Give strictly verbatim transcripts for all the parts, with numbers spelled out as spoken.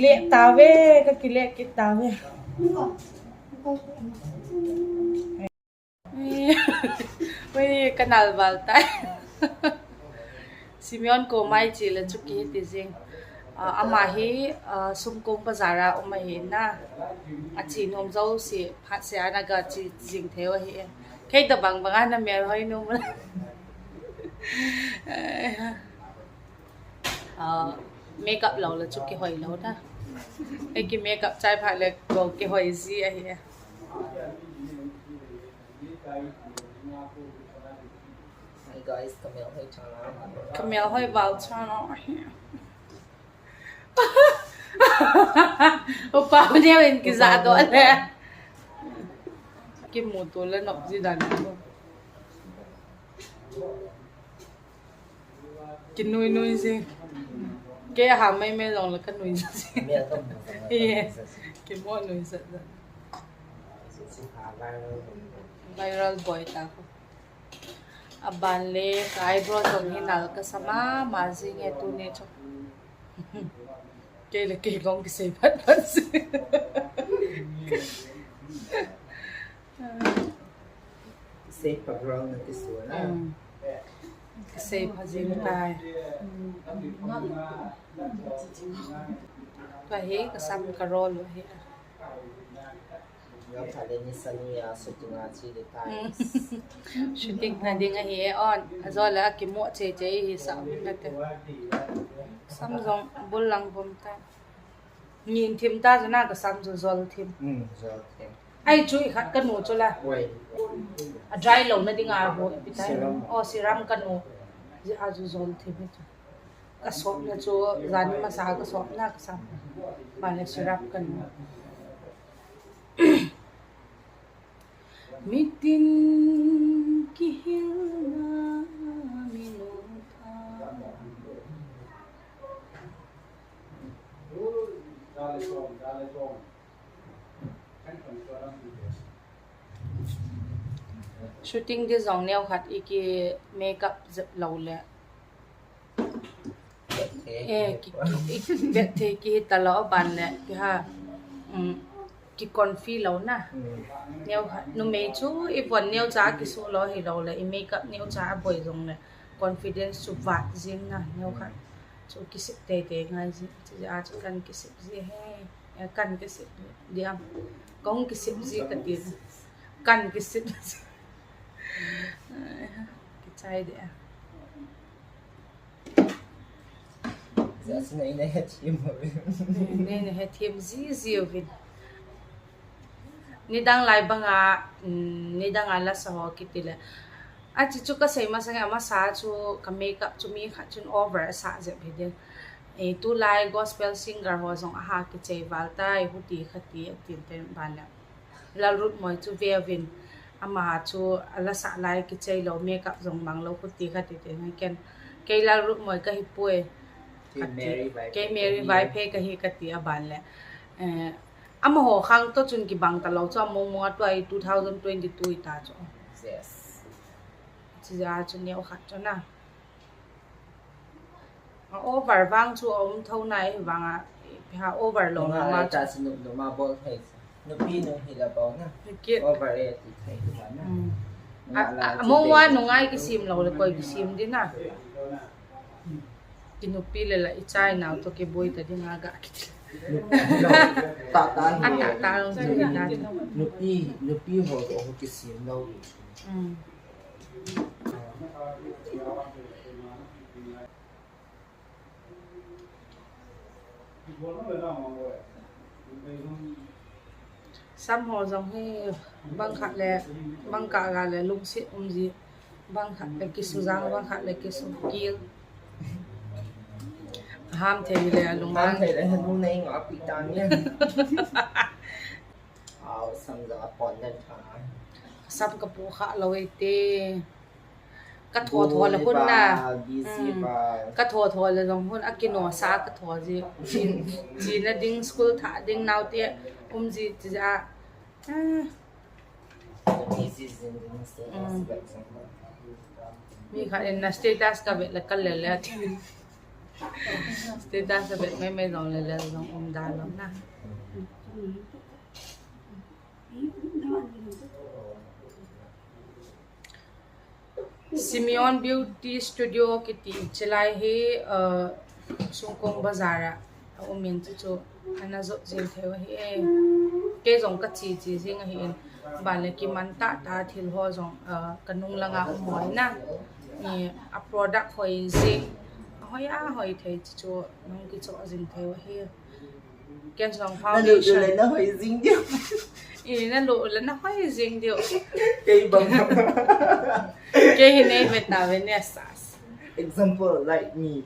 Leh ta ve, ka kileh kit ta ve. Ui, ka nal val tai. Simeon Komai chi le chu ki ti zing. Ah, ama hi, ah, Sumkung bazar a um ahi na. A chi nuam zosia phat sia na ka chi zing theu ahi. Kei ta bang bang a na mel hoi nuam. Ah, makeup lo le chu kihoi lo na. Ei ki makeup chai phat le ko kihoi zi ahi. Hi guys, ka mel hoi chan a. Ka mel hoi val chan a. Upa neu in kizahdaw le. Kimutua le nop zi dan. Kinui nui zi. Kei a ha mai mai zong le ka nui zi. Kimu nui zat zat. Viral boy ta ko. A ban le ka eyebrow zong hi nal ka sa ma ma zing e tuni chu. Kei le kei kong kisei phat phat si. Kisei pha ground na kisuan a. Kisei pha zing tai. Ka hi ka sam ka roll ahi. Shooting na ding ahi e on. A zaw le a kimuat chei chei hi sa um na te. Sam zong bul lang bum ta. Ngin thim ta chu na ka sam chu zol thim. Ai chu i khat ka nu chu la. A dry lo na ding a hu pi ta. Aw serum ka nu. Zia chu zol thim hi chu. Ka sawpna chu zani masa ka sawpna ka sam. Ban le serum ka nu. Mitin kihilna mi nu pha. Shooting di zong neu khat i ki makeup zep lo le. Eh, ki, ki, i bet thei ki hi ta lo ban le, ki ha, um, ki confident lo na. Neu khat, numei chu i von neu cha ki su lo hi lo le, i makeup neu cha a boi zong le, confidence chu vat zing na, neu khat. Chu kisip tei tei ngai zi, chu a chu kan kisip zi he, eh, kan kisip diam. Kong kisip zi ka ti, kan kisip zi. Kichai de a. Zia chu nei na hethiam uvin. Nei na hethiam zi zi uvin. Nidang lai bang a, um, nidang a la sa haw kiti le. A chi chu ka sei masang a masa chu ka makeup chu mi khat chun over a sa zep hi ding. E, tu lai gospel singer haw zong a ha kichei val tai, huti khati a tin ten ban le. Lalrutmoi chu ve uvin, ama chu a la sa lai kichei lo, makeup zong mang lo, huti khati te ngai ken. Kei Lalrutmoi ka hi puai. Kei Mary Vaiphei ka hi ka ti a ban le. Eh, ama haw khang to chun kibang ta lo chu a mong mong a tuai two thousand twenty-two i ta chu. Yes. Chi a chu neu khat chu na. A over vang chu a um tho nai vang a, ha over lo na ma ta chu nup nup ma bol thei. Nupi nu hi la bol na. Over e ti thei tu na. A, a, a mong ua nungai kisim lo le koi kisim di na. Ki nupi le la i chai nau to kibui ta ding a ga kiti. Ta ta hi. A ta ta lo chu na. Nupi, nupi ho to ho kisim lo. Sam haw zong hi bang khat le, bang kah ga le lungsiat um zi, bang khat le kisu zang, bang khat le kisu kil. Ham thei le a lung ham thei le a lung nei nga pi ta ni. Au, sam zong a pon dan tha. Sam ka pu kha lo ei te. Ka thaw thaw le hun na. Ka thaw thaw le zong hun a kino sa ka thaw zi. Chi, chi na ding school tha ding nau te um zi chi za. Mi khat in na status ka vet le ka le le a ti. Status a bek mai mai zong le le zong um dan lo na. Simeon Beauty Studio kiti chilai hi, uh, Sungkong Bazar ah a um in chu chu ana zot zing thei u ahi e. Kei zong ka chi chi zing ahi in, ban le kiman tah tah thil haw zong, uh, ka nung langa um hoi na. Ni a product hoi zing, a hoi a hoi thei chu chu nung kichawk zing thei u ahi. Ken zong foundation le na hoi zing diu. I na lu le na hoi zing diu. Kei bang. Kei hi nei ve ta ve ne sas. Example like me.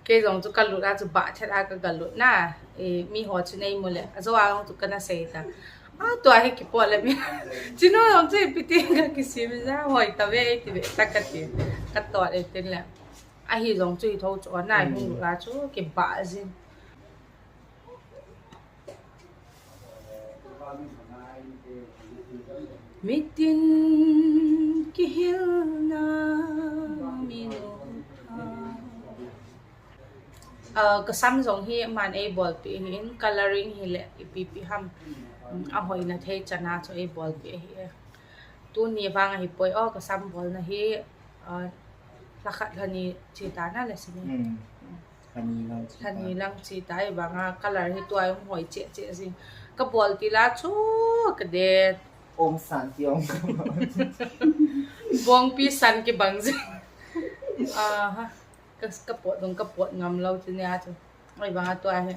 Kei zong chu ka lut a chu bah thet a ka ga lut na. I mi haw chu nei mu le a zo a zong chu ka na sei ta. A tua hi kipawt le mi. Chinu zong chu i piti ka kisim za hoi ta ve ti ve ta ka ti. Ka tawt e tin le. Ahi zong chu hi tho chu a nai hung lut a chu kibah zing. Mitin kihilna mi nu pha. Ah, ka sam zong hi man ei bawlpi hi in colouring hi le ipi pi ham. A hoina thei chana chu ei bawlpi hi. Tuni vang ahi poi aw ka sam bawlna hi, ah, la khat la ni chi ta na le sini. Thani lang chi ta i bang a colour hi tua um hoi cheh cheh zing. Ka bawl ti la chu ka de. Om san ti om. Bawngpi san kibang zing. Aha. Ka, ka pawt dong ka pawt ngam lo ti nia chu. Ai bang a tua hi.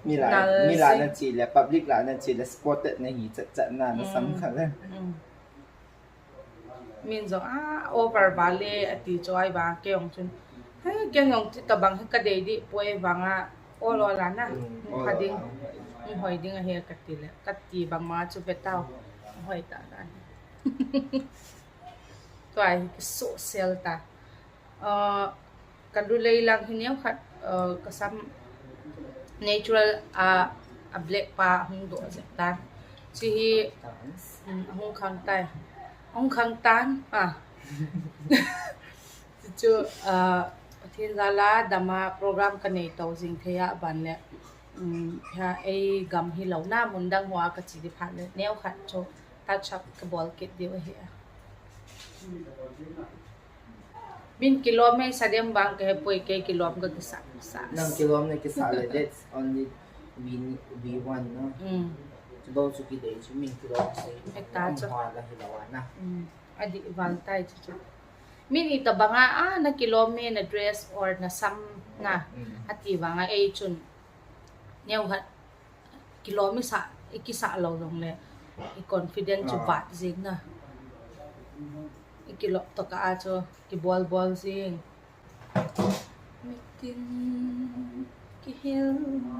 Mi la, mi la na chi le, public la na chi le, spotted na hi chat chat na na sam kha le. Min zong a over vale a ti chu ai ba kei ong chun. He, kei ong ti ta bang he ka dei di puai bang a ol ol a na. Pha ding, hoi ding ahi ka ti le. Ka ti bang ma chu ve tau. Hoi ta na. Tua hi ka so sel ta. Ka lu lei lang hi neu khat, ka sam natural a, a black pa hung do zek ta. Chi hi, hung khang tai. Hung khang tan, a. Chu, Pathian zala dama program ka nei to zing thei a ban le. Ha, ei gam hi lo na mun dang hua ka chi di phat le neu khat chu touch up ka bawl kit diu ahi a. Min kilawm ei sa dem bang ka he poi, kei kilawm ka kisa sa. Nang kilawm na kisa le, that's only we, we want, no? Chu do chu kidei chu min kilawm sei. Heta chu. Hua la hi lo a na. A di val tai chu chu. Min i ta bang a, a, na kilawm me na dress or na sam na. A ti vang a ei chun. Neu khat. Kilawm i sa, i kisa lo zong le, i confident chu bat zing na. I kilawm to ka a chu, kibawl bawl zing. Mitin kihilna.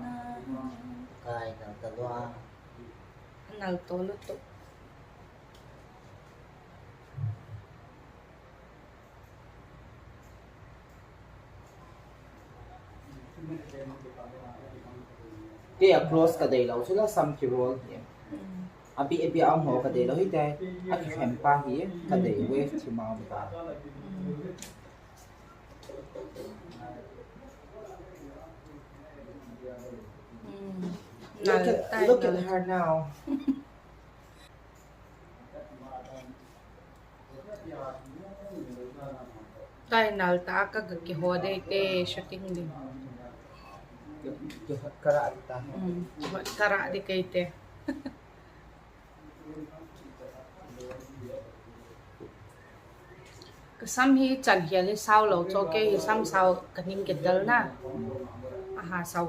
Kai nal ta lua. Nal to lutuk. Kei a close ka dei lo chu la sam kibawl hi. A bi, a bi a um ho ka dei lo hi te. A kikhem pa hi ka dei wave thi ma um ta. Look at, look at her now. Kai nal ta ka, ka kihaw dei te shooting ding. Ka ra di ta. Ka ra di kei te. Ka sam hi chan hial hi sau lo cho kei hi sam sau ka ning ke dal na. Aha sau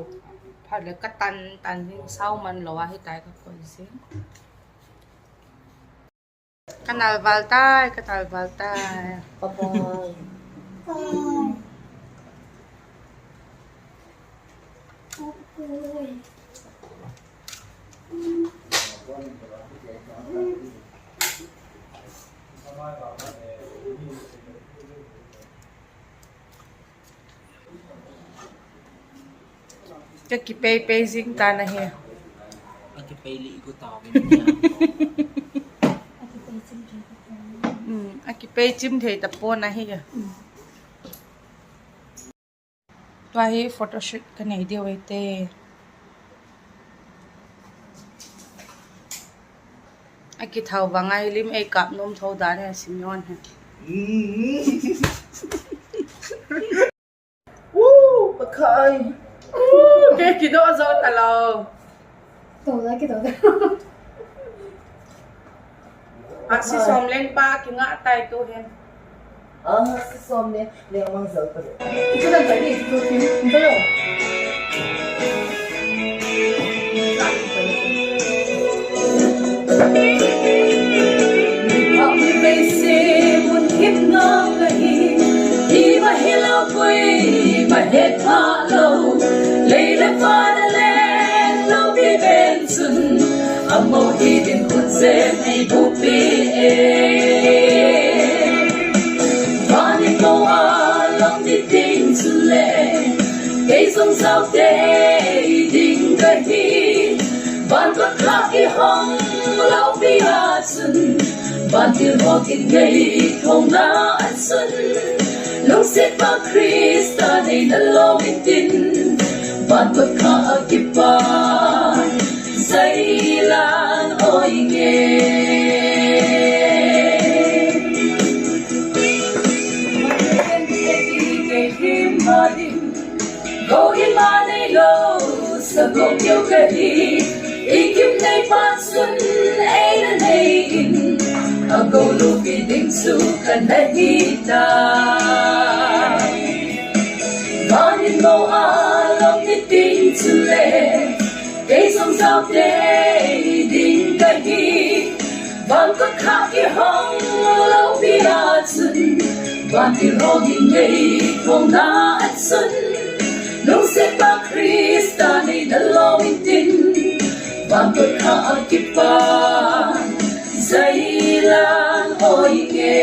phat le ka tan tan ding sau man lo a hi tai ka koi si. Ka nal val tai, ka nal val tai. Bye bye. Ka kipei pei zing ta na hi. A kipei li ku ta. A kipei chim thei ta pon ahi. Tua hi photoshoot ka nei diu ei te. A kithau vang a hi lim ei kap nuam tho dan e Simeon hi. Pakai. Ke kido zo ta lo. A si sawm leng pa kingah tai tu hin. A si sawm leng leng mang zo ta lo. Ito dan ta ni tu hin. Ito lo. Miphak mi beisei mun thimna ka hi, i ma hilo koi ma het pha lo, lei le van a leng lo mi pen chun, a mo hi din khut zem ei bupi e. Van in mo a lam ni ting chun le, kei zong zau tei ding ka hi, van kotkhak i hong lo pi a chun, van thil hawk in ngei thawna a chun, lungsiat pa Khrista nei na lawm intin, van kotkhak a kipan zai lan awi nge. Kei him ma ding, go in ma nei lo, sa go keu ka hi, i kim nei pa chun ei na nei in, a go lupi ding chu ka na hi ta. Van in mo a lam ni ting chun le, kei zong zau tei ding ka hi, van kotkhak i hong lo pi a chun, van thil hawk in ngei thawna a chun, lungsiat pa Khrista nei na lawm intin, van kotkhak a kipan zai lan awi nge.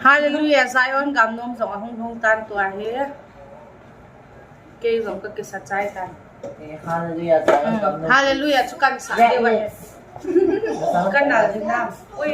Hallelujah, Zion gam nuam zong a hung hung tan tua hi. Kei zong ka kisa chai tan. Hallelujah chu kan sa deu ahi. Ka nal ding nam. Ui.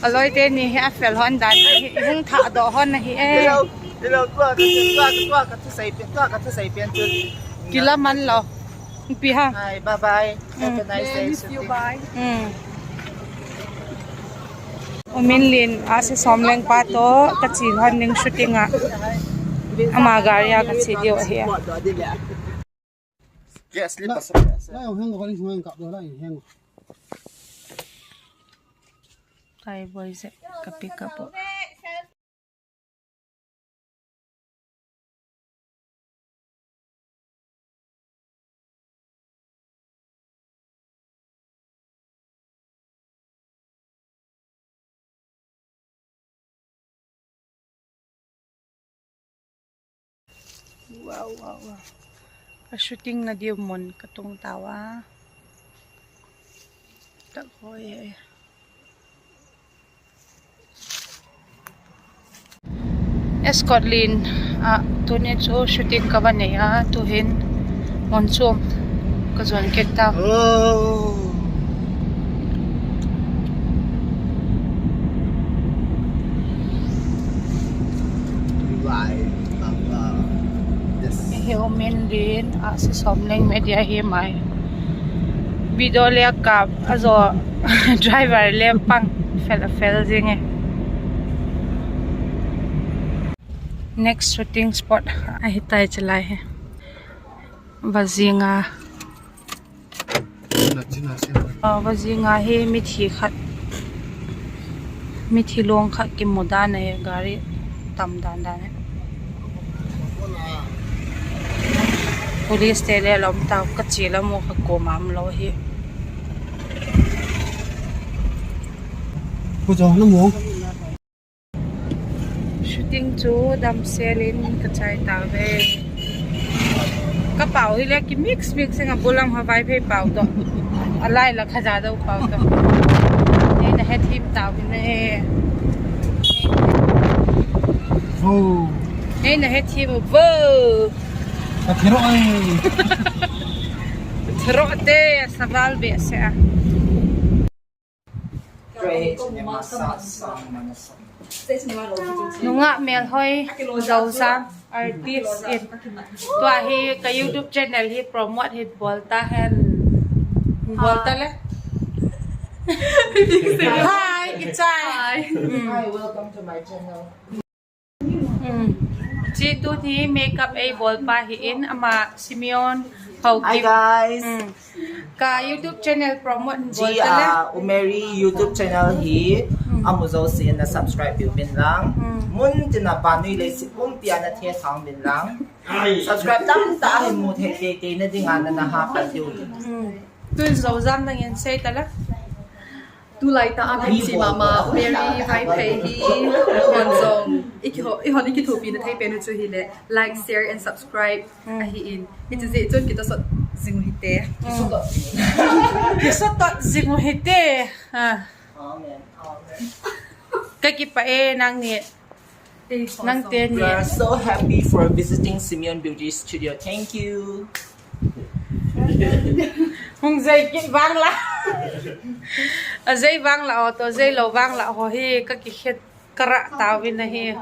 A lawite ni hi a fel hon dan hi, i hung thah dawh hon ahi e. Kila man lo. Pi ha. Bye bye. Have a nice day. Umin Lin a si sawm leng pa tawh ka chi hon ding shooting ah. Ama gari a ka chi diu ahi a. Kai boi ze ka pick up. Wow, wow, wow. A shooting na diu mun ka tung tau a. Tak hoi e. Scotland ah tuni chu shooting ka va nei a, tuhin mun chuam ka zuan kit ta. Hi um in din ah si sawm leng media hi mai. Video le a kap a zaw, driver le pang fel a fel zing e. Next shooting spot ahi tai chalai hi. Vazing a, vazing a hi mithi khat, mithi luang khat kimu dan ahi, gari tam dan dan hi. Police te le la um tau, ka chia la mu kha kuama um lo hi. Shooting chu damsel in ka chai ta ve. Ka pau hi le ki mix mix seng a, bulam ha Vaiphei pau tawh, a lai la Khaza deu pau tawh. Nei na hethiam tau hi ne. Nei na hethiam vo. Throte saval be se a. Nungak melhoi, Zozam artist in. Tua hi ka YouTube channel hi promote hi bawl ta hen. Bawl ta le. Hi, kichai. Hi, welcome to my channel. Chi tuni makeup ei bawlpa hi in, ama Simeon Haokip. Hi guys. Ka YouTube channel promote bawl ta le. Umeri YouTube channel hi a mu zosia in na subscribe piu min lang. Mun tin a panui lei si pumpi a na thethang min lang. Subscribe tam ta hi mu thei tei tei na ding a na na ha pa diu. Tun Zozam nang in sei ta le. Tulai ta a pei chi mama Mary Vaiphei hi, hon zong i hon i kithuapina thei pen u chu hileh like, share and subscribe ahi in. Hichu zia chun kitossot zing u hite. Kitossot zing u hite. Ka kipâk e nang ni. Nangte ni. We are so happy for visiting Simeon Beauty Studio. Thank you. Hung zei kit vang la. A zei vang la aw, tawh zei lo vang la haw hi ka kikhet ka rah tau in ahi.